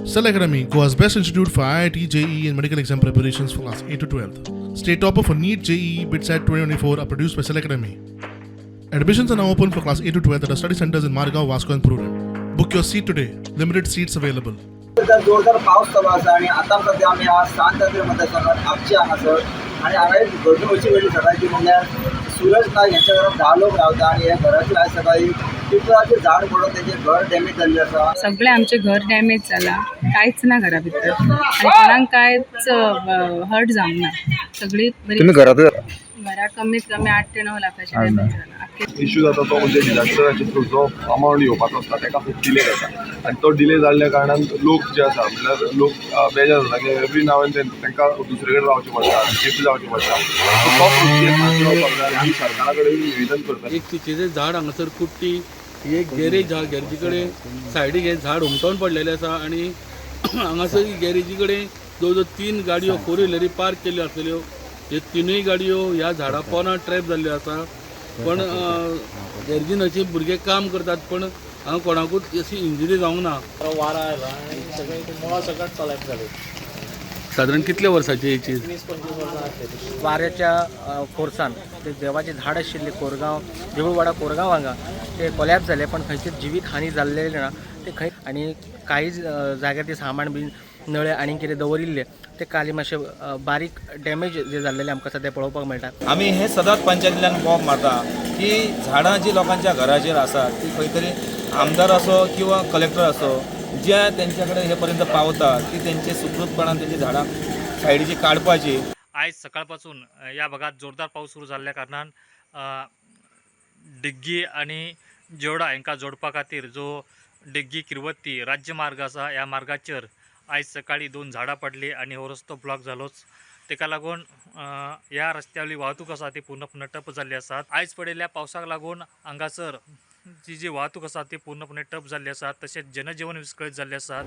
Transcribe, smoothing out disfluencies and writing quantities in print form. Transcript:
Cell Academy, Goa's best institute for IIT, JEE, and medical exam preparations for class 8 to 12. State topper for NEET, JEE, BITSAT 2024 are produced by Cell Academy. Admissions are now open for class 8 to 12 at our study centers in Margao, Vasco, and Prudent. Book your seat today. Limited seats available. सध्या जोरदार पावस चालू आसा आनी आतां सद्या आमी आज सांत मतदारसंघात आमचे हांगासर आनी हांगा एक घडणूक अशी घडली सकाळची, म्हणल्यार सूरज नायक यांच्या घरात 10 लोक रावता आनी ह्या घराचेर आयज सकाळी पिंपळाचें झाड पडून तेजें घर डॅमेज जाल्लें आसा. सगळें आमचें घर डॅमेज जाला, कांयच ना घरा भितर आनी कोणाक कांयच हर्ट जावंक ना. सगळी बरी. तुम्ही घरातच घरा कमीत कमी 8 ते 9 लाखाचें डॅमेज जाला आख्खें. इश्यू जाता तो म्हणजे डिजास्टराचे थ्रू जो अमावंट येवपाचो आसता ताका खूब डिले जाता आनी तो डिले जाल्ल्या कारणान लोक जे आसा, म्हणल्यार लोक बेजार जाता की एवरी नाव एंड then तांकां दुसरे कडेन रावचें पडटा, शिफ्ट जावचें पडटा. सो तो प्रोसिजर जावपाक जाय आनी आमी सरकारा कडेन निवेदन करता. एक चिचेचें झाड हांगासर कुट्टी ही एक गॅरेज आहा. गॅरेजी कडेन सायडीक हें झाड हुमटोवन पडलेलें आसा आनी हांगासर गॅरेजी कडेन जवळ जवळ तीन गाडयो, फोर व्हिलरी पार्क केल्ल्यो आसलेल्यो. ह्यो तिनूय गाडयो ह्या झाडा पोंदा ट्रॅप जाल्ल्यो आसा. पण गॅरेजीन अशी भुरगे काम करतात, पण हांगा कोणाकूच अशी इंजरी जावंक ना. वारा आयला आनी सगळीं ती मुळां सकट कॉलॅप्स जाली. सादारण कितल्या वर्साची ही चीज? 20-25 वर्सां आसतली. वाऱ्याच्या फोर्सान ते देवाचें झाड आशिल्लें कोरगांव, देऊळवाडा कोरगांव हांगा ते कोलॅप्स जालें, पण खंयचीच जिवीत हानी जाल्लेली ना. ते खंय आनी काही जाग्यार ते सामान बीन, नळे आनी कितें दवरिल्ले ते काली मातशे बारीक डॅमेज जे जाल्लेले आमकां सद्या पळोवपाक मेळटा. आमी हे सदांच पंचायतींतल्यान बोब मारता की झाडां जी लोकांच्या घराचेर आसा ती खंय तरी आमदार असो किंवा कलेक्टर असो ज्या तेंच्या कडेन हे पर्यंत पावता ती तेंचे सुकृतपणान तेंची झाडां सायडीची काडपाची. आयज सकाळपासून या भागात जोरदार पाऊस सुरू जाल्ल्या कारणान डिग्गी आनी जेवडा हांकां जोडपा खातीर जो डिग्गी किरवत्ती राज्य मार्ग आसा, ह्या मार्गाचेर आयज सकाळी दोन झाडां पडली आनी हो रस्तो ब्लॉक जालोच. ताका लागून ह्या रस्त्या वयली वाहतूक आसा ती पूर्णपणे ठप्प जाल्ली आसा. आयज पडिल्ल्या पावसाक लागून हांगासर जी जी वाहतूक आसा ती पूर्णपणे ठप्प जाल्ली आसा, तशेंच जनजीवन विस्कळीत जाल्लें आसा.